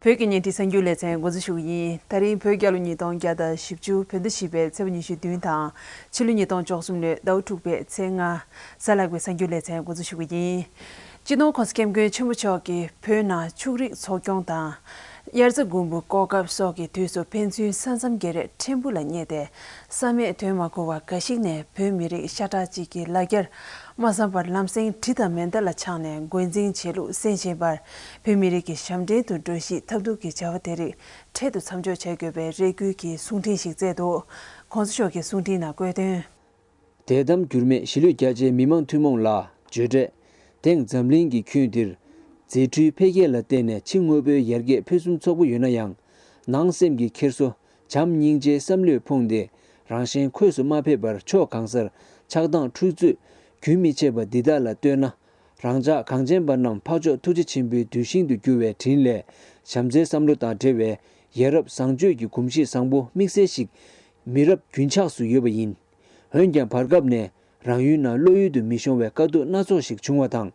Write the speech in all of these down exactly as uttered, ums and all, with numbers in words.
བོད་ཀྱི་བརྙན་འཕྲིན་གསར་འགྱུར་ལེ་ཚན་འགོ་འཛུགས་ཞུ་གི་ཡིན། ད་རིང་བོད་རྒྱལ་ལོ་ཉིས་སྟོང་བརྒྱ་དང་བཞི་བཅུ་བོད་ཟླ་བཞི་པའི་ཚེས་པ་ཉི་ཤུ་བདུན་དང་། ཕྱི་ལོ་ཉིས་སྟོང་བཅུ་གསུམ་ལོའི་ཟླ་བ་དྲུག་པའི་ཚེས་ལྔ། གཟའ་ལྷག་པའི་གསར་འགྱུར་ལེ་ཚན་འགོ་འཛུགས་ཞུ་གི་ཡིན། སྤྱི་ནོར་༸གོང་ས་༸སྐྱབས་མགོན་ཆེན་པོ་མཆོག་གིས་བོད་ནང་ཕྱུགས་རིགས་འཚོ་སྐྱོང་དང་། དབྱར་རྩྭ་དགུན་འབུ་བཀོག་སྐབས་སོགས་ཀྱི་དུས་སུ་ཕན་ཚུན་ས་མཚམས་བརྒལ་རས་ཕྲན་བུ་ལ་བསྙད་དེ། བསམ་མེད་དོན་མ་གོ་བ་འགའ་ཞིག་ནས་བོད་མི་རིགས་ཤ་ཁྲག་གཅིག་གི་ལ་རྒྱར་མ་བསམ་པར་ལམ་སེང་གྲི་དང་མེ་མདའ་ལ་ཆགས་ནས་རྒོལ་འཛིང་བྱེད་ལུགས་གསན་བཞིན་པར། བོད་མི་རིགས་ཀྱི་ཞབས་འདྲེན་དུ་འགྲོ་གཞིས་ཐབས་སྡུག་གི་བྱ་བ་དེ་རིགས་འཕྲལ་དུ་མཚམས་འཇོག་བྱེད་དགོས་པའི་རེ་སྐུལ་གྱི་གསུང་འཕྲིན་ཞིག་བསྩལ་འདུག། ༸གོང་ས་མཆོག་གི་གསུང་འཕྲིན་ནང་བཀོད་དོན། དད་དམ་འགྱུར་མེད་གཞིས་ལུས་རྒྱ་ཆེའི་མི་མང་ཐུན་མོང་ལ་བརྗོད་འབྲས། དེང་འཛམ་གླིང་གི་ཁྱོན་འདིར་རྫས་འཕྲུལ་འཕེལ་རྒྱས་ལ་བརྟེན་ནས་ཕྱི་དངོས་པོའི་ཡར་རྒྱས་ཕུན་སུམ་ཚོགས་པོ་ཡོད་ན་ཡང་། ནང་སེམས་ཀྱི་འཁྱེར་སོ་བྱམས་སྙིང་རྗེའི་བསམ་བློས་ཕུང་སྟེ། རང་གཞན་འཁོས་སུ་མ་ཕེབས་པར་ཕྱོགས་གང་སར་ཆགས་སྡང་འཁྲུག་རྩོད་རྒྱུན་མི་ཆད་པ་འདི་དག་ལ་ལྟོས་ན། རང་ཅག་གངས་ཅན་པ་རྣམས་འཕགས་མཆོག་ཐུགས་རྗེ་ཆེན་པོའི་གདུལ་ཞིང་དུ་གྱུར་བའི་དྲིན་ལས། བྱམས་བརྩེའི་བསམ་བློ་དང་འབྲེལ་བའི་ཡ་རབས་བཟང་སྤྱོད་ཀྱི་གོམས་གཤིས་བཟང་པོ་དམིགས་བསལ་ཞིག་མི་རབས་རྒྱུན་ཆགས་སུ་ཡོད་པ་ཡིན། འོན་ཀྱང་བར་སྐབས་ནས་རང་ཡུལ་ནང་བློ་ཡུལ་དུ་མི་ཤོང་བའི་དཀའ་སྡུག་སྣ་ཚོགས་ཤིག་བྱུང་བ་དང་།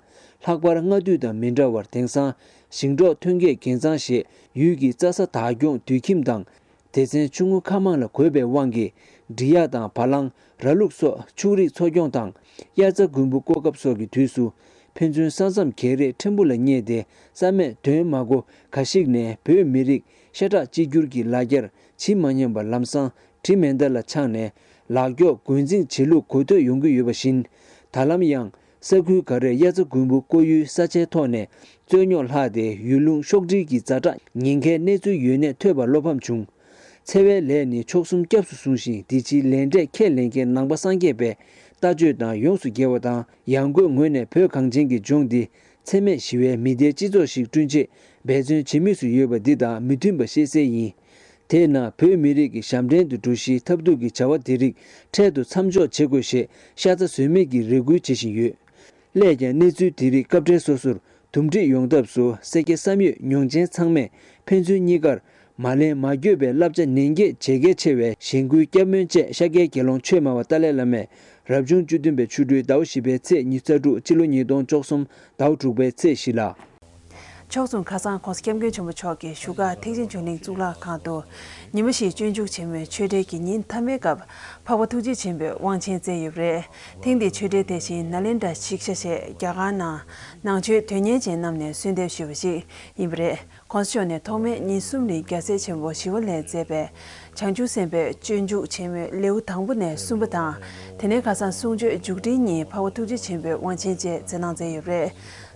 ལྷག་པར་སྔ་དུས་དང་མི་འདྲ་བར་དེང་སང་ཞིང་འབྲོག་ཐོན་སྐྱེད་རྒན་ཚང་ཞེས་ཡུལ་གྱི་རྩྭ་ས་བདག་སྐྱོང་དུད་ཁྱིམ་དང་སྡེ་ཚན་ཆུང་ངུ་ཁག་མང་ལ་བགོས་པའི་དབང་གིས། འབྲི་གཡག་དང་བ་གླང་། ར་ལུག་སོགས་ཕྱུགས་རིགས་འཚོ་སྐྱོང་དང་། དབྱར་རྩྭ་དགུན་འབུ་བརྐོ་སྐབས་སོགས་ཀྱི་དུས་སུ། ཕན་ཚུན་ས་མཚམས་བརྒལ་རས་ཕྲན་བུ་ལ་བསྙད་དེ། བསམ་མེད་དོན་མ་གོ་འགའ་ཞིག་ནས་བོད་མི་རིགས་ཤ་ཁྲག་གཅིག་གྱུར་གྱི་ལ་རྒྱར་ཇི་མ་སྙམ་པར་ལམ་སང་གྲི་མེ་མདའ་ལ་ཆགས་ནས། ལག་སྐྱོགས་རྒོལ་འཛིང་བྱེད་ལུགས་གོ་ཐོས་ཡོང་གི་ཡོད་པ་བཞིན། ད་ལམ་ཡང་ས་ཁུལ་འགའ་རེར་དབྱར་རྩྭ་དགུན་འབུ་བརྐོ་ཡུལ་ས་ཆའི་ཐོག་ནས་རྩོད་རྙོག་ལྷགས་ཏེ། ཡུལ་ལུང་ཤོག་དྲིལ་གྱི་ཛ་དྲག་ཉེན་ཁའི་གནས་ཚུལ་ཡོད་གནས་ཐོས་པར་བློ་ཕམ་བྱུང་། འཚེ་བའི་ལས་ནི་མཆོག་གསུམ་སྐྱབས་སུ་བཟུང་ཞིང་། འདི་ཕྱིའི་ལས་འབྲས་ཁས་ལེན་མཁན་ནང་པ་སངས་རྒྱས་པའི་ལྟ་སྤྱོད་དང་ཡོངས་སུ་འགལ་བ་དང་། ཡང་སྒོས་ངོས་ནས་བོད་གངས་ཅན་གྱི་ལྗོངས་འདི་འཚེ་མེད་ཞི་བའི་མི་སྡེའི་སྤྱི་ཚོགས་ཤིག་བསྐྲུན་ཆེད་འབད་བརྩོན་བྱེད་མུས་སུ་ཡོད་པ་འདི་དང་མི་མཐུན་པ་ཤེས་གསལ་ཡིན། དེས་ན་བོད་མི་རིགས་ཀྱི་ཞབས་འདྲེན་དུ་འགྲོ་གཞིའི་ཐབས་སྡུག་གི་བྱ་བ་འདི་རིགས་འཕྲལ་དུ་མཚམས་འཇོག་བྱེད་དགོས་ཞེས་ཤ་ཚ་ཟོལ་མེད་ཀྱིས་རེ་སྐུལ་བྱེད་བཞིན་ཡོད། སླད་ཀྱང་གནས་ཚུལ་དེ་རིགས་སྐབས་འཕྲལ་སོ་སོར་འདུམ་འགྲིག་ཡོང་ཐབས་སུ་སེར་སྐྱ་བསམ་ཡོད་མྱོང་ཆེན་ཚང་མས་ཕན་ཚུན་གཉིས་ཀར་མ་ལན་མ་འགྱོད་པའི་བསླབ་བྱ་ནན་འགྱེད་བྱེད་གལ་ཆེ་བའི་གཞེན་སྐུལ་བསྐྱར་སྨོན་བཅས་ཤཱཀྱའི་དགེ་སློང་ཆོས་སྨྲ་བ་ཏཱ་ལའི་བླ་མས་རབ་བྱུང་བཅུ་བདུན་པའི་ཆུ་སྦྲུལ་ཟླ་བ་བཞི་པའི་ཚེས་ཉི་ཤུ་རྩ་དྲུག་སྤྱི་ལོ་ཉིས་སྟོང་བཅུ་གསུམ་ཟླ་བ་དྲུག་པའི་ཚེས་བཞི་ལ། ཕྱོགས་མཚུངས་ཁ་སང་༸གོང་ས་༸སྐྱབས་མགོན་ཆེན་པོ་མཆོག་གིས་བཞུགས་སྒར་ཐེག་ཆེན་ཆོས་གླིང་གཙུག་ལག་ཁང་དུ་ཉི་མ་བཞིའི་སྤྱོད་འཇུག་ཆེན་མོའི་ཆོས་འབྲེལ་གྱི་ཉིན་མཐའ་མའི་སྐབས་འཕགས་པ་ཐུགས་རྗེ་ཆེན་པོས་དབང་ཆེན་བསྩལ་ཡོད་པ་རེད། ཐེངས་འདིའི་ཆོས་འབྲེལ་དེ་བཞིན་ནཱ་ལེནྡྲ་ཤིག་ཤ་ཞེས་རྒྱ་གར་ནང་ནང་ཆོས་དོན་གཉེར་ཅན་རྣམས་ནས་གསོལ་འདེབས་ཞུས་པ་ཞིག་ཡིན་པ་རེད། ༸གོང་ས་མཆོག་ནས་ཐོག་མའི་ཉིན་གསུམ་རིང་རྒྱལ་སྲས་ཆེན་པོ་ཞི་བ་ལྷས་མཛད་པའི་བྱང་ཆུབ་སེམས་དཔའི་སྤྱོད་འཇུག་ཆེན་མོའི་ལེའུ་དང་པོ་ནས་གསུམ་པ་དང་། དེ་ནས་ཁ་སང་གསུང་ཆོས་མཇུག་སྒྲིལ་ཉིན་འཕགས་པ་ཐུགས་རྗེ་ཆེན་པོས་དབང་ཆེན་བཅས་བསྩལ་གནང་མཛད་ཡོད་པ་རེད།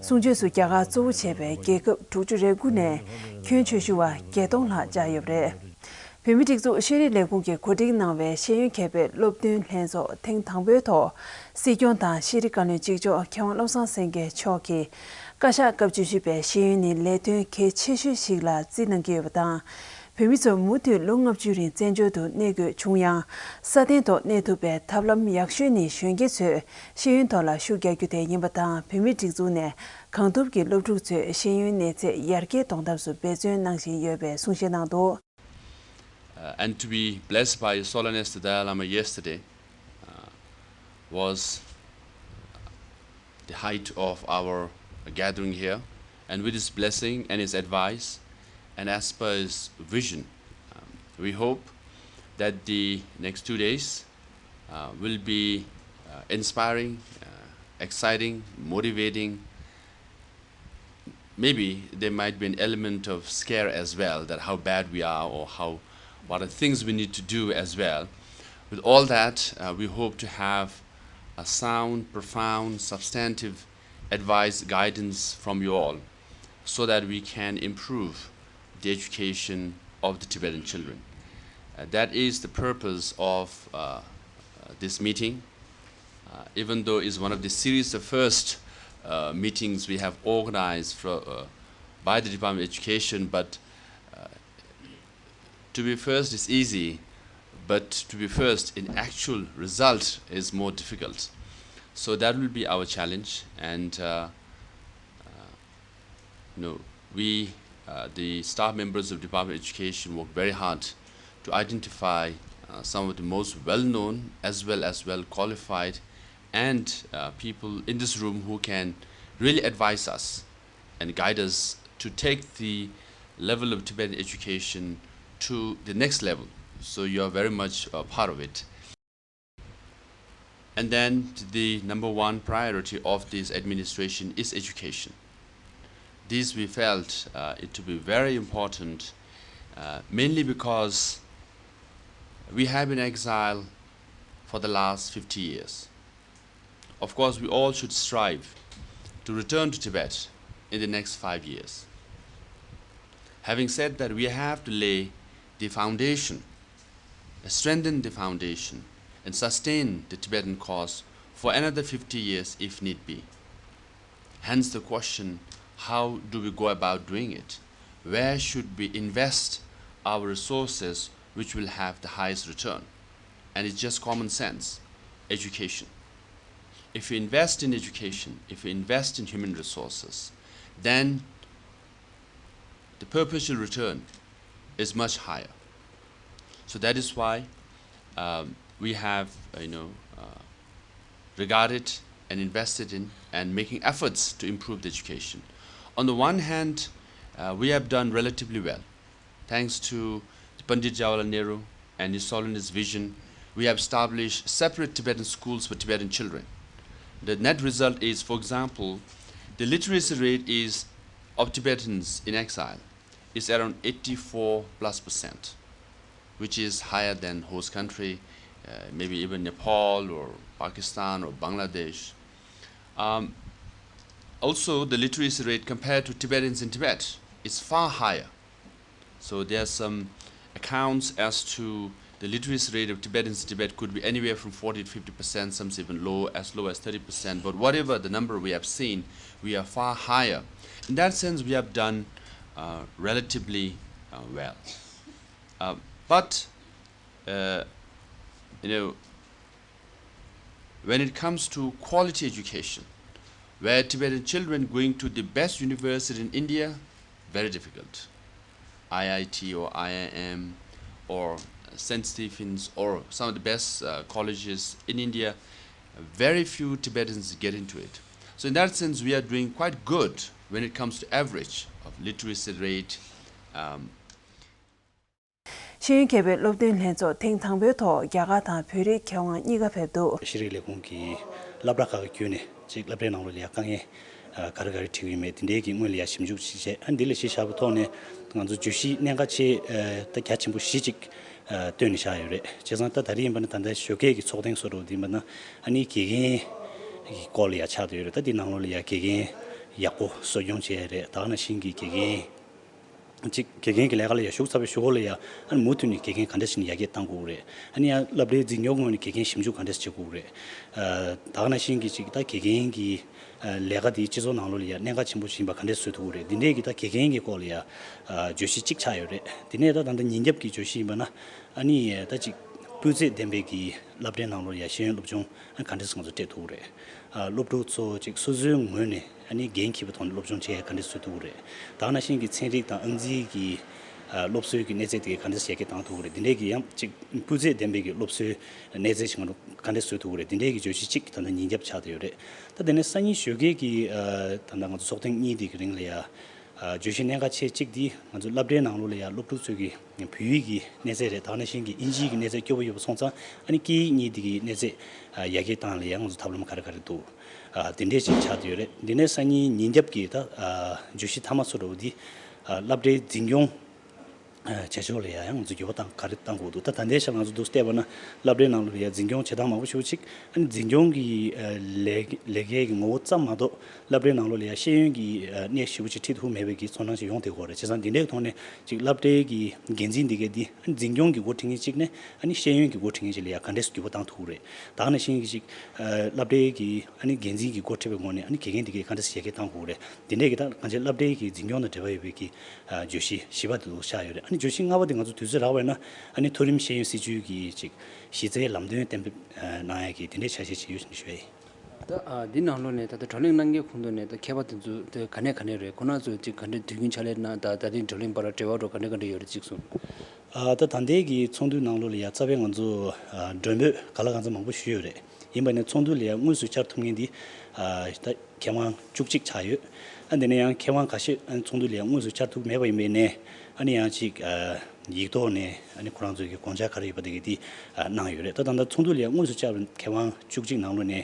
གསུང་ཆོས་སུ་རྒྱ་གར་གཙོ་བོ་བྱས་པའི་རྒྱལ་ཁབ་དྲུག་ཅུ་རེ་དགུ་ནས་ཁྱོན་ཆེ་ཤོས་བརྒྱད་སྟོང་ལྷག་བཅར་ཡོད་པ་རེད། བོད་མིའི་སྒྲིག་འཛུགས་ཤེས་རིག་ལས་ཁུངས་ཀྱིས་གོ་སྒྲིག་གནང་བའི་ཤེས་ཡོན་མཁས་པའི་སློབ་སྟོན་ལྷན་ཚོགས་ཐེངས་དང་པོའི་ཐོག་སྲིད་སྐྱོང་དང་ཤེས་རིག་བཀའ་བློན་གཅིག་ལྕོགས་མཁས་དབང་བློ་བཟང་སེང་གེ་མཆོག་གིས། བཀའ་ཤག་སྐབས་བཅུ་བཞི་པས་ཤེས་ཡོན་ནི་ལས་དོན་གལ་ཆེ་ཤོས་ཤིག་ལ་བརྩི་གནང་གི་ཡོད་པ་དང་། བོད་མི་ཚོ་མུ་མཐུད་ལོ་ལྔ་བཅུའི་རིང་བཙན་བྱོལ་དུ་གནས་དགོས་བྱུང་ཡང་། སྲ་བརྟན་ཐོག་གནས་ཐུབ་པའི་ཐབས་ལམ་ཡག་ཤོས་ནི་གཞོན་སྐྱེས་ཚོས་ཤེས་ཡོན་ཐོག་ལ་ཤུགས་རྒྱག་རྒྱུ་དེ་ཡིན་པ་དང་། བོད་མིའི་སྒྲིག་འཛུགས་ནས་གང་ཐུབ་ཀྱིས་སློབ་ཕྲུག་ཚོའི་ཤེས་ཡོན་གནས་ཚད་ཡར་རྒྱས་གཏོང་ཐབས་སུ་འབད་བརྩོན་གནང་བཞིན་ཡོད་པའི་གསུང་བཤད་གནང་འདུག། Uh, and to be blessed by His Holiness the Dalai Lama yesterday uh, was the height of our gathering here. And with his blessing and his advice, and as per his vision, um, we hope that the next two days uh, will be uh, inspiring, uh, exciting, motivating, maybe there might be an element of scare as well, that how bad we are or how what are the things we need to do as well. With all that, uh, we hope to have a sound, profound, substantive advice, guidance from you all, so that we can improve the education of the Tibetan children. Uh, that is the purpose of uh, uh, this meeting. Uh, even though it's one of the series of first uh, meetings we have organized for, uh, by the Department of Education, but uh, to be first is easy, but to be first in actual result is more difficult. So that will be our challenge, and uh, uh, you know, we, uh, the staff members of Department of Education, work very hard to identify uh, some of the most well-known as well as well-qualified and uh, people in this room who can really advise us and guide us to take the level of Tibetan education to the next level. So you are very much a part of it. And then the number one priority of this administration is education. This we felt uh, it to be very important, uh, mainly because we have been exiled for the last fifty years. Of course, we all should strive to return to Tibet in the next five years. Having said that, we have to lay the foundation, strengthen the foundation, and sustain the Tibetan cause for another fifty years if need be. Hence the question, how do we go about doing it? Where should we invest our resources which will have the highest return? And it's just common sense, education. If you invest in education, if you invest in human resources, then the perpetual return is much higher. So that is why um, we have, uh, you know, uh, regarded and invested in and making efforts to improve the education. On the one hand, uh, we have done relatively well. Thanks to Pandit Jawaharlal Nehru and His Holiness' vision, we have established separate Tibetan schools for Tibetan children. The net result is, for example, the literacy rate is of Tibetans in exile is around eighty-four plus percent, which is higher than host country, uh, maybe even Nepal or Pakistan or Bangladesh. Um, also, the literacy rate compared to Tibetans in Tibet is far higher. So there are some accounts as to the literacy rate of Tibetans in Tibet could be anywhere from forty to fifty percent, some even low, as low as thirty percent. But whatever the number we have seen, we are far higher. In that sense, we have done uh, relatively uh, well. Uh, but, uh, you know, when it comes to quality education, where Tibetan children going to the best university in India, very difficult. I I T or I I M or Saint Stephen's or some of the best uh, colleges in India, very few Tibetans get into it. So in that sense, we are doing quite good when it comes to average of literacy rate, um, ཤེས་ཡོན་མཁས་པའི་སློབ་སྟོན་ལྷན་ཚོགས་ཐེངས་དང་པོའི་ཐོག་རྒྱ་གར་དང་བོད་རིགས་མཁས་དབང་གཉིས་ཀ་ཕེབས་འདུག་ཤེས་རིག་ལས་ཁུངས་ཀྱི་སློབ་གྲྭ་ཁག་གི་བརྒྱུད་ནས་ཅིག་སློབ་གྲྭའི་ནང་ལོགས་ལ་ཡ་དཀའ་ངལ་ག་རེ་ག་རེ་འཕྲད་ཀྱི་ཡོད་མེད་དེ་འདྲའི་གི་སྔོན་ལ་ཡ་ཞིབ་འཇུག་ཅིག་བྱས། ཨ་འདི་ལ་གཞི་བཞག་པའི་ཐོག་ནས་ང་ཚོ་བརྗོད་གཞི་གནད་འགག་ཆེ་ད་རྒྱ་ཆེན་པོ་བཞི་ཅིག་བཏོན་ནས་བཞག་ཡོད་རེད། བྱས་ཙང་ད་ད་རེས་ཡིན་པ་ན་ད་ལྟ་ཞོགས་ཀས་ཀྱི་ཚོགས་ཐེངས་བཟོ་འདྲ་བོ་འདི་ཡིན་པ་ན་ཨ་ནི་དགེ་རྒན་གྱི་སྐོར་ལ་ཡ་ཆགས་བསྡད་ཡོད་རེད། ད་འདི་ནང་ལོགས་ལ་ཡ་དགེ་རྒན་ཡག་པོ་གསོ་སྐྱོང་བྱས་རེད། ད་ག་ནང་བཞིན་གྱི་དགེ་རྒན་གཅིག་དགེ་རྒན་གྱི་ལས་ཀ་ལ་ཡ་ཞུགས་ཚར་བའི་གཞུག་གུ་ལ་ཡ་ཨ་ནི་མུ་མཐུད་ནས་དགེ་རྒན་ག་འདྲ་ཞིག་ནས་ཡར་རྒྱས་གཏང་དགོས་རེད། ཨ་ནི་ཡང་སློབ་གྲྭའི་འཛིན་སྐྱོང་ངོས་ནས་དགེ་རྒན་ཞིབ་འཇུག་ག་འདྲ་ཞིག་བྱེད་དགོས་རེད། ད་ག་ནང་བཞིན་གྱི་ཅིག་ད་དགེ་རྒན་གྱི་ལས་ཀ་དེ་སྤྱི་ཚོགས་ནང་ལོགས་ལ་ཡ་གནད་འགག་ཆེན་པོ་ཞིག་ཡིན་པ་ག་འདྲ་བཟོ་ཐུབ་ཀྱི་རེད། འདི་འདྲས་ཀྱི་ད་དགེ་རྒན་གྱི་སྐོར་ལ་ཡ་བརྗོད་གཞི་གཅིག་ཆགས་ཡོད་རེད། དེ་ནས་ད་ད་ལྟ་ཉིན་རྒྱབ་ཀྱི་བརྗོད་གཞི་ཡིན་པ་ན་ཨ་ནི་ད་ཅིག་སྤུས་ཚད་ལྡན་པའི་གི་སློབ་གྲྭའི་ནང་ལོགས་ལ་ཡ་ཤེས་ཡོན་སློབ་སྦྱོང་ག་འདྲས་ང་ཚོ་སྤྲད་ཐུབ་ཀྱི་རེད། སློབ་ཕྲུག་ཚོ་ཅིག་སོ་སོའི་ངོས་ནས་ཨ་ནི་འགན་འཁྱེར་བའི་ཐོག་ནས་སློབ་སྦྱོང་བྱེད་ཡ་ག་འདྲས་བཟོ་ཐུབ་ཀྱི་རེད། ད་ག་ནང་བཞིན་གྱི་ཚན་རིག་དང་ཨང་རྩིས་ཀྱི་སློབ་གསོའི་གི་གནས་ཚད་དེ་ག་འདྲས་ཡར་རྒྱས་བཏང་ཐུབ་ཀྱི་རེད། འདི་འདྲས་ཀྱི་ཡང་ཅིག་སྤུས་ཚད་ལྡན་པའི་གི་སློབ་གསོའི་གནས་ཚད་ཞིག་ང་ཚོ་ག་འདྲས་བཟོ་ཐུབ་ཀྱི་རེད། འདི་འདྲས་ཀྱི་བརྗོད་གཞི་གཅིག་ད་ལྟ་ཉིན་རྒྱབ་ཆགས་བསྡད་ཡོད་རེད། ད་དེ་ནས་སང་ཉིན་ཞོགས་ཀས་ཀྱི་ད་ལྟ་ང་ཚོ་ཚོགས་ཐེངས་གཉིས་དེ་གི་རིང་ལ་ཡ་བརྗོད་གཞི་གནད་འགག་ཆེ་གཅིག་དེ་ང་ཚོ་སློབ་གྲྭའི་ནང་ལོགས་ལ་ཡ་སློབ་ཕྲུག་ཚོའི་གི་བོད་ཡིག་གི་གནས་ཚད་རེད། ད་ག་ནང་བཞིན་གྱི་ཨིན་ཇིའི་གི་གནས་ཚད་སྐྱོ་པོ་ཡོད་པ་སོང་ཙང་ཨ་ནི་སྐད་ཡིག་གཉིས་དེ་གི་གནས་ཚད་ཡར་རྒྱས་བཏང་ལ་ཡ་ང་ཚོ་ཐབས་ལམ་ག་རེ་ག་རེ་འདུག་དེ་འདྲས་ཅིག་ཆགས་བསྡད་ཡོད་རེད། འདི་ནས་སང་ཉིན་ཉིན་རྒྱབ་ཀྱི་ད་བརྗོད་གཞི་མཐའ་མ་ཚོ་འདྲ་བོ་འདི་སློབ་གྲྭའི་འཛིན་སྐྱོང་བྱ་ཕྱོགས་ལ་ཡ་ཡང་ང་ཚོ་འགྱུར་བ་བཏང་ག་རེ་བཏང་དགོས་འདུག་ད་ད་ལྟའི་ཆར་ང་ཚོ་འདུག་བལྟས་པ་ན་སློབ་གྲྭའི་ནང་ལོགས་ལ་ཡ་འཛིན་སྐྱོང་བྱེད་སྟངས་མང་པོ་ཞིག་ཅིག་ཨ་ནི་འཛིན་སྐྱོང་གི་ལས་ལས་ཀའི་གི་ངོ་བོ་ཙམ་མ་གཏོགས་སློབ་གྲྭའི་ནང་ལོགས་ལ་ཡ་ཤེས་ཡོན་གྱི་གནས་ཞེ་པོ་ཅིག་ཁྲིད་ཐུབ་མེད་པའི་གི་ཚོར་སྣང་ཞིག་ཡོང་བསྡད་ཀྱི་ཡོད་རེད། བྱས་ཙང་འདི་འདྲའི་ཐོག་ནས་ཅིག་སློབ་གྲྭའི་གི་འགན་འཛིན་འདི་གས་འདི་ཨ་ནི་འཛིན་སྐྱོང་གི་འགོ་ཁྲིད་མཁན་གཅིག་ནས་ཨ་ནི་ཤེས་ཡོན་གྱི་འགོ་ཁྲིད་མཁན་ཅིག་ལ་ཡ་ག་འདྲས་འགྱུར་བ་བཏང་ཐུབ་ཀྱི་རེད། ད་ག་ནང་བཞིན་གྱི་ཅིག་སློབ་གྲྭའི་གི་ཨ་ནི་འགན་འཛིན་གྱི་འགོ་ཁྲིད་པའི་ངོས་ནས་ཨ་ནི་དགེ་རྒན་འདི་གས་ག་འདྲས་ཡར་རྒྱས་བཏང་དགོས་རེད། འདི་འདྲས་ཀྱི་ད་གང་ཅི་སློབ་གྲྭའི་གི་འཛིན་སྐྱོང་དང་འབྲེལ་བ་ཡོད་པའི་གི་བརྗོད་གཞི་བཞི་པ་དེ་ཚོ་ཆགས་ཡོད་རེད། ཨ་ནི་བརྗོད་གཞི་ལྔ་པ་དེ་ང་ཚོ་དུས་ཚོད་རག་པ་ཡིན་ན་ཨ་ནི་མཐོ་རིམ་ཤེས་ཡོན་སྲིད་བྱུས་ཀྱི་ཅིག་གཞི་རྩའི་ལམ་སྟོན་གཏན་འབེབས་གནང་ཡ་གི་དེ་འདྲའི་འཆར་གཞི་ཅིག་ཡོད་ཞེས་ཞུ་ཡ་ཡིན། ད་འདི་ནང་ལོགས་ནས་ད་ལྟ་བགྲོ་གླེང་གནང་མཁན་ཁོང་ཚོ་ནས་ད་མཁས་པ་དེ་ཚོ་དེ་ག་ནས་ག་ནས་རེད། ཁོང་རྣམ་ཚོ་ཅིག་ག་འདྲའི་དུས་རྒྱུན་ཕྱག་ལས་གནང་། ད་ད་རིང་བགྲོ་གླེང་བར་འབྲེལ་བ་འགྲོ་ག་འདྲ་ག་འདྲ་ཡོད་རེད་ཅིག་གསུངས། ད་ད་ལྟའི་གི་ཚོགས་འདུའི་ནང་ལོགས་ལ་ཡ་རྩ་བའི་ང་ཚོ་མགྲོན་འབོད་ག་ལ་གང་འཚམ་མང་པོ་ཞུས་ཡོད་རེད། ཡིན་པ་ནས་ཚོགས་འདུ་ལ་ཡ་དངོས་སུ་བཅར་ཐུབ་མཁན་འདི་ད་མཁས་དབང་བཅུ་གཅིག་ཆགས་ཡོད། དེ་ནས་ཡང་མཁས་དབང་ཁ་ཤས་ཨ་ནི་ཚོགས་འདུ་ལ་ཡང་དངོས་སུ་བཅར་ཐུབ་མེད་པ་ཡིན་པའི་ནས་ཨ་ནི་ཡང་ཅིག་ཨ་ཡིག་ཐོག་ནས་ཨ་ནི་ཁོ་རང་ཚོའི་གི་དགོངས་འཆར་ག་རེ་ཡོད་པ་དེ་གི་དེ་ཨ་གནང་ཡོད་རེད། ད་ད་ལྟ་ཚོགས་འདུ་ལ་ཡང་དངོས་སུ་བཅར་བའི་མཁས་དབང་བཅུ་གཅིག་ནང་ལོགས་ནས་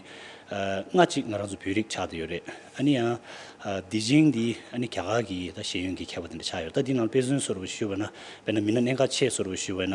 ཨ་ལྔ་གཅིག་ང་རང་ཚོ་བོད་རིགས་ཆགས་བསྡད་ཡོད་རེད། ཨ་ནི་ཡང་ཨ་དེ་བཞིན་དེ་ཨ་ནི་རྒྱ་གར་གི་ད་ཤེས་ཡོན་གྱི་མཁས་པ་དེ་འདྲ་ཆགས་ཡོད་རེད། ད་དེ་ནང་དཔེ་མཚོན་བཟོ་འདྲ་པོ་ཞུས་པ་ན་དཔེར་ན་མི་སྣ་གནད་འགག་ཆེ་བཟོ་འདྲ་པོ་ཞུས་པ་ན།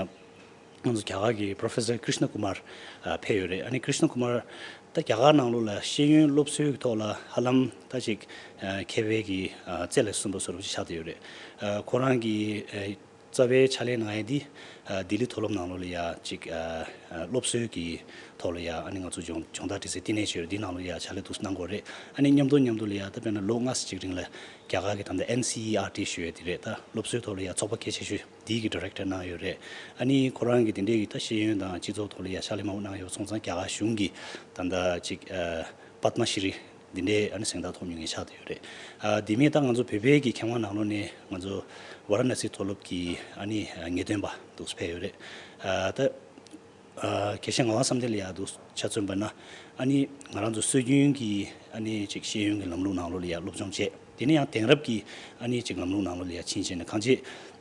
ང་ཚོ་རྒྱ་གར་གྱི་Professor Krishna Kumar ཨ་ཕེབས་ཡོད་རེད། ཨ་ནི་Krishna Kumar ད་རྒྱ་གར་ནང་ལོགས་ལ་ཤེས་ཡོན་སློབ་གསོའི་ཐོག་ལ་ཧ་ལམ་ད་ཅིག་ཨ་མཁས་པའི་གི་ཨ་རྩེ་ལས་གསུངས་པ་བཟོ་འདྲ་པོ་ཅིག་ཆགས་བསྡད་ཡོད་རེད། ཨ་ཁོ་རང་གི་ཨ་རྩ་བའི་ཕྱག་ལས་གནང་ཡས་འདི་ཨ་ལྡི་ལི་མཐོ་སློབ་ནང་ལོགས་ལ་ཡ་ཅིག་ཨ་ཨ་སློབ་གསོའི་གི་ཐོག་ལ་ཡ་ཨ་ནི་ང་ཚོ་སྦྱོང་སྦྱོང་བརྡར་འགྲན་སའི་བསྟི་གནས་ཅིག་ཡོད་རེད། འདི་ནང་ལོགས་ལ་ཡ་ཕྱག་ལས་འདུག་སེ་གནང་གི་ཡོད་རེད། ཨ་ནི་མཉམ་དུ་མཉམ་དུ་ལ་ཡ་ད་དཔེར་ན་ལོ་ལྔ་ཙམ་ཅིག་རིང་ལ་རྒྱ་གར་གྱི་ད་ལྟ་N C E R T ཞུ་ཡས་དེ་རེད། ད་སློབ་གསོའི་ཐོག་ལ་ཡ་ཚོགས་པ་གལ་ཆེ་ཤོས་འདི་གི་Director གནང་ཡོད་རེད། ཨ་ནི་ཁོ་རང་གི་དེ་འདྲའི་གི་ད་ཤེས་ཡོན་དང་སྤྱི་ཚོགས་ཐོག་ལ་ཡ་ཕྱག་ལས་མང་པོ་གནང་ཡོད་སོང་ཙང་རྒྱ་གར་གཞུང་གི་ད་ལྟ་ཅིག་ཨ་Padma Shri འདི་འདྲའི་ཨ་ནི་གཟེངས་རྟགས་ཐོབ་མྱོང་མཁན་ཆགས་བསྡད་ཡོད་རེད། ཨ་དེ་མིན་ད་ང་ཚོ་བོད་པའི་གི་མཁས་དབང་ནང་ལོགས་ནས་ང་ཚོ་ཝ་ར་ཎ་སི་མཐོ་སློབ་ཀྱི་ཨ་ནི་ངེས་སྟོན་པ་འདུག་སེ་ཕེབས་ཡོད་རེད། ཨ་ད་ཨ་དགེ་བཤེས་ངག་དབང་བསམ་གཏན་ལ་ཡ་འདུག་ཆ་མཚོན་པ་ན་ཨ་ནི་ང་རང་ཚོ་སྲོལ་རྒྱུན་གྱི་ཨ་ནི་ཅིག་ཤེས་ཡོན་གྱི་ལམ་ལུགས་ནང་ལོགས་ལ་ཡ་སློབ་སྦྱོང་བྱས། དེ་ནས་ཡང་དེང་རབས་ཀྱི་ཨ་ནི་ཅིག་ལམ་ལུགས་ནང་ལོགས་ལ་ཡ་ཕྱིན་བྱས་ནས་གང་ཅི་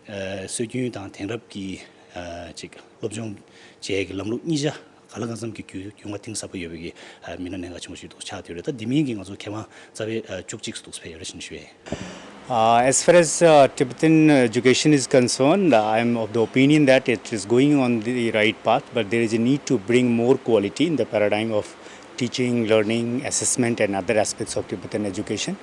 ཨ་སྲོལ་རྒྱུན་དང་དེང་རབས་ཀྱི་ཨ་ཅིག་སློབ་སྦྱོང་བྱེད་ཀྱི་ལམ་ལུགས་གཉིས་ཆ་ག་ལ་གང་འཚམ་གྱི་རྒྱུས་རྒྱུས་མངའ་གཏིང་ཟབ་པོ་ཡོད་པའི་གི་ཨ་མི་སྣ་གནད་འགག་ཆེན་པོ་ཞིག་འདུག་ཆགས་བསྡད་ཡོད་རེད། ད་དེ་མིན་གྱི་ང་ཚོ་མཁས་དབང་རྩ་བའི་ཨ་བཅུ་གཅིག་སུ་འདུག་སེ་ཕེབས་ཡོད་རེད་ཞེས་ཞུ་ཡས། Uh, as far as uh, Tibetan education is concerned, I am of the opinion that it is going on the right path, but there is a need to bring more quality in the paradigm of teaching, learning, assessment, and other aspects of Tibetan education.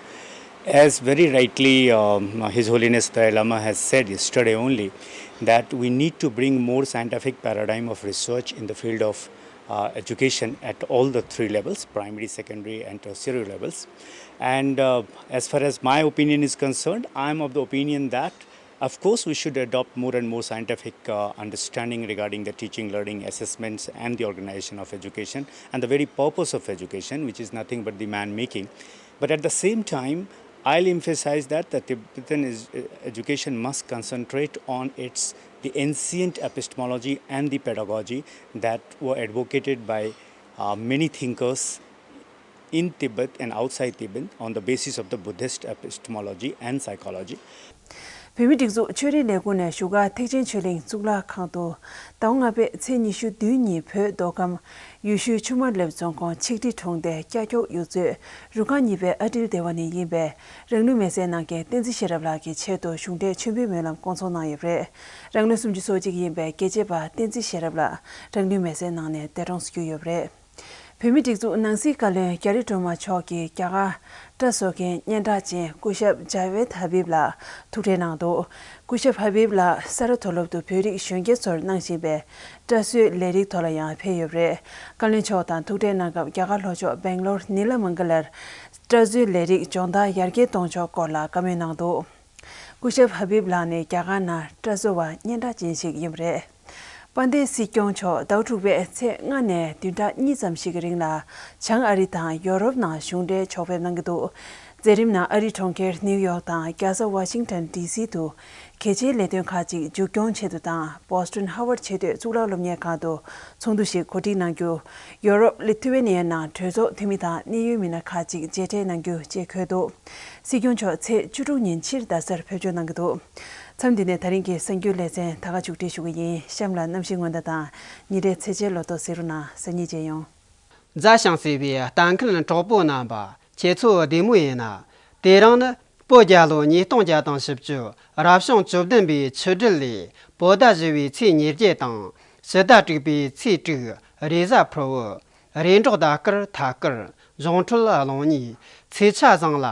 As very rightly um, His Holiness Dalai Lama has said yesterday only, that we need to bring more scientific paradigm of research in the field of uh, education at all the three levels, primary, secondary, and tertiary levels. And uh, as far as my opinion is concerned, I am of the opinion that, of course, we should adopt more and more scientific uh, understanding regarding the teaching, learning, assessments, and the organization of education, and the very purpose of education, which is nothing but the man making. But at the same time, I'll emphasize that the Tibetan is, uh, education must concentrate on its the ancient epistemology and the pedagogy that were advocated by uh, many thinkers in Tibet and outside Tibet on the basis of the Buddhist epistemology and psychology. བོད་མིའི་སྒྲིག་འཛུགས་ཆོས་རིག་ལས་ཁུངས་ནས་བཞུགས་སྒར་ཐེག་ཆེན་ཆོས་གླིང་གཙུག་ལག་ཁང་དུ་ཟླ་བ་ལྔ་པའི་ཚེས་ཉི་ཤུ་བདུན་ཉིན་བོད་མདོ་ཁམས་ཡུལ་ཤུལ་ཆུ་དམར་ལེབ་རྫོང་ཁོངས་ཆིག་ཁྲི་གྲོང་རྡལ་སྐྱ་ཁྱོག་ཡུལ་ཚོའི་རུ་ཁག་གཉིས་པའི་ཨ་ཏིལ་སྡེ་བ་ནས་ཡིན་པའི་རང་ལུས་མེར་སྲེག་གནང་མཁན་བསྟན་འཛིན་ཤེས་རབ་ལགས་ཀྱི་ཆེད་དུ་གཞུང་འབྲེལ་མཆོད་འབུལ་སྨོན་ལམ་སྐོང་ཚོགས་གནང་ཡོད་པ་རེད། རང་ལུས་སུམ་ཅུ་སོ་གཅིག་ཡིན་པའི་རྒྱལ་གཅེས་པ་བསྟན་འཛིན་ཤེས་རབ་ལགས་རང་ལུས་མེར་སྲེག་གནང་ནས་འདས་གྲོངས་སུ་གྱུར་ཡོད་པ་རེད། བོད་མིའི་སྒྲིག་འཛུགས་ནང་སྲིད་བཀའ་བློན་རྒྱ་རི་སྒྲོལ་མ་མཆོག་གིས་རྒྱ་གར་སྐྲ་བཟོ་མཁན་སྙན་གྲགས་ཅན་སྐུ་ཞབས་ཇ་ཝེད་ཧ་བིབ་ལགས་ཐུག་འཕྲད་གནང་འདུག་སྐུ་ཞབས་ཧ་བིབ་ལགས་ས་རཱ་མཐོ་སློབ་ཏུ་བོད་རིགས་གཞོན་སྐྱེས་ཚོར་གནང་བཞིན་པའི་སྐྲ་བཟོའི་ལས་རིགས་ཐོག་ལ་ཡང་ཕེབས་ཡོད་པ་རེད། བཀའ་བློན་མཆོག་དང་ཐུག་འཕྲད་གནང་སྐབས་རྒྱ་གར་ལྷོ་ཕྱོགས་སྦེང་ལོར་ནི་ལ་མང་ག་ལར་སྐྲ་བཟོའི་ལས་རིགས་སྦྱོང་བརྡར་ཡར་རྒྱས་གཏོང་ཕྱོགས་སྐོར་ལ་བཀའ་མོལ་གནང་འདུག་སྐུ་ཞབས་ཧ་བིབ་ལགས་ནི་རྒྱ་གར་ནང་སྐྲ་བཟོ་བ་སྙན་གྲགས་ཅན་ཞིག་ཡིན་པ་རེད། དཔལ་ལྡན་སྲིད་སྐྱོང་མཆོག་ཟླ་བ་དྲུག་པའི་ཚེས་ལྔ་ནས་བདུན་ཕྲག་གཉིས་ཙམ་ཞིག་གི་རིང་ལ་བྱང་ཨ་རི་དང་ཡོ་རོབ་ནང་གཞུང་འབྲེལ་ཕྱོགས་ཕེབས་གནང་གི་འདུག་མཛད་རིམ་ནང་ཨ་རིའི་གྲོང་ཁྱེར་ནིའུ་ཡོག་དང་རྒྱལ་ས་ཝ་ཤིང་ཊོན་ཌི་སི་དུ་གལ་ཆེའི་ལས་དོན་ཁག་ཅིག་མཇུག་སྐྱོང་ཆེད་དུ་དང་། བོ་སི་ཊོན་ཧ་ཝར་ཌི་ཆེས་མཐོའི་གཙུག་ལག་སློབ་གཉེར་ཁང་དུ་ཚོགས་འདུ་ཞིག་གོ་སྒྲིག་གནང་རྒྱུ། ཡོ་རོབ་ལི་ཐུ་ཝེ་ནི་ཡ་ནང་གྲོས་ཚོགས་འཐུས་མི་དང་གནད་ཡོད་མི་སྣ་ཁག་ཅིག་མཇལ་འཕྲད་གནང་རྒྱུ་བཅས་འཁོད་འདུག་སྲིད་སྐྱོང་མཆོག་ཚེས་བཅུ་དྲུག་ཉིན་ཕྱིར་རྡ་སར་ཕེབས་འབྱོར་གནང་གི་འདུག་མཚམས་འདི་ནས་ད་རིང་གི་གསར་འགྱུར་ལེ་ཚན་ད་ག་མཇུག་སྒྲིལ་ཞུ་གི་ཡིན། གཤམ་ལ་གནམ་གཤིས་སྔོན་བརྡ་དང་ཉིན་རེའི་ཚེས་ཆའི་ལོ་ཐོ་གཟིགས་རོགས་གནང་། གཟའ་ཉིན་མཇལ་ཡོང་། མཛའ་ཞིང་བརྩེ་བའི་ལྟ་མཁན་གྲོགས་པོ་རྣམ་པ། ཁྱེད་ཚོ་བདེ་མོ་ཡིན་ན། དེ་རིང་ནི་བོད་རྒྱལ་ལོ་ཉིས་སྟོང་བརྒྱ་དང་བཞི་བཅུ་རབ་བྱུང་བཅུ་བདུན་པའི་ཆུ་སྦྲུལ་ལོའི་བོད་ཟླ་བཞི་པའི་ཚེས་ཉེར་བརྒྱད་དང་ཕྱི་ཟླ་དྲུག་པའི་ཚེས་དྲུག་རེས་གཟའ་ཕུར་བུ། རེས་འབྲོག་ཟླ་སྐར་ཐད་ཀར། གཞུང་འཕྲུལ་གླང་ཉི། ཚེས་ཆ་བཟང་ལ།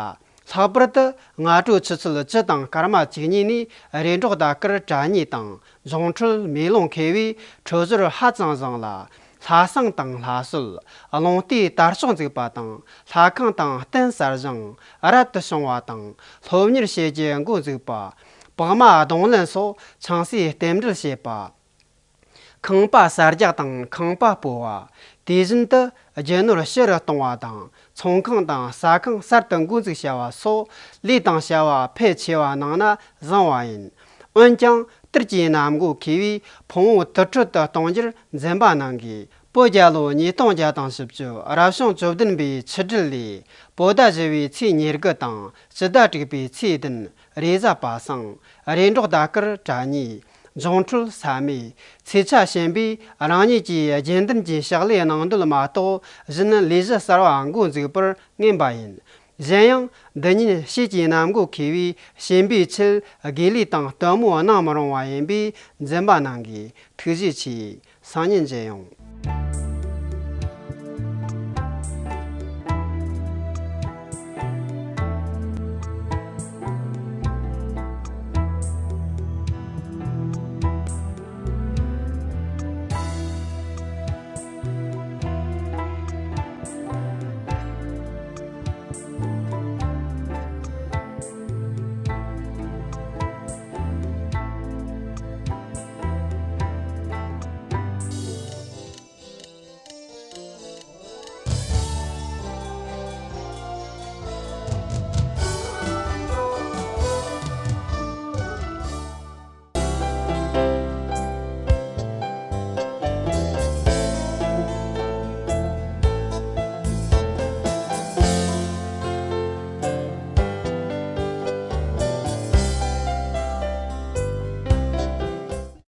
ལྷག་པར་དུ་སྔ་དྲོ་ཆུ་ཚོད་བཅུ་དང་སྐར་མ་བཅུ་གཉིས་ནས་རེས་འབྲོག་ཟླ་སྐར་དྲ་གཉིས་དང་གཞུང་འཕྲུལ་མེ་ལོང་ཁེལ་བས་འཕྲོད་སྦྱོར་ཧ་ཅང་བཟང་ལ། ལྷ་བསང་དང་ལྷ་གསོལ། རླུང་རྟའི་དར་ལྕོག་འཛུགས་པ་དང་ལྷ་ཁང་དང་རྟེན་གསར་བཞེངས་རབ་ཏུ་བྱུང་བ་དང་སློབ་གཉེར་བྱེད་རྒྱུ་འགོ་འཛུགས་པ། པགས་མ་རྡུང་ལེན་སོགས་ཆང་སའི་རྟེན་འབྲེལ་བྱེད་པ། ཁང་པ་གསར་རྒྱག་དང་ཁང་པ་སྤོ་བ། དེ་བཞིན་དུ་རྒྱུ་ནོར་ཕྱི་རུ་གཏོང་བ་དང་ཚོང་ཁང་དང་ཟ་ཁང་གསར་དུ་འགོ་འཛུགས་བྱ་བ་སོགས་ལས་དང་བྱ་བ་ཕལ་ཆེ་བ་གནང་ན་བཟང་བ་ཡིན། འོན་ཀྱང་དུས་ཀྱི་གནམ་སྒོ་ཁེལ་བས་ཕུང་བོ་དུར་ཁྲོད་དུ་གཏོང་རྒྱུར་འཛེམ་པ་གནང་དགོས། བོད་རྒྱལ་ལོ་ཉིས་སྟོང་བརྒྱ་དང་བཞི་བཅུ། རབ་བྱུང་བཅུ་བདུན་པའི་ཆུ་སྦྲུལ་ལོའི་བོད་ཟླ་བཞི་བའི་ཚེས་ཉེར་དགུ་དང་སྤྱི་ཟླ་དྲུག་པའི་ཚེས་བདུན། རེས་གཟའ་པ་སངས། རེས་འགྲོགས་ཟླ་སྐར་གྲྭ་ཉིས། འབྱུང་འཕྲོད་ས་མེ། ཚེས་ཆ་གཤིན་པས་རང་ཉིད་ཀྱི་རྒྱུན་ལྡན་གྱི་ཕྱག་ལས་གནང་འདོད་མ་གཏོགས་གཞན་ལས་གཞི་གསར་བ་འགོ་འཛུགས་པར་ངེས་པ་ཡིན། གཞན་ཡང་འདི་ཉིན་ཕྱིས་ཀྱི་གནམ་སྒོ་ཁེལ་བས་གཤིན་པོའི་ཆེད་དགེ་ལས་དང་སྟོན་མོ་གནང་མི་རུང་བ་ཡིན་པས་འཛིན་པ་རྣམས་ཀྱིས་ཐུགས་བཞེས་ཆེ། སང་ཉིན་མཇལ་ཡོང་།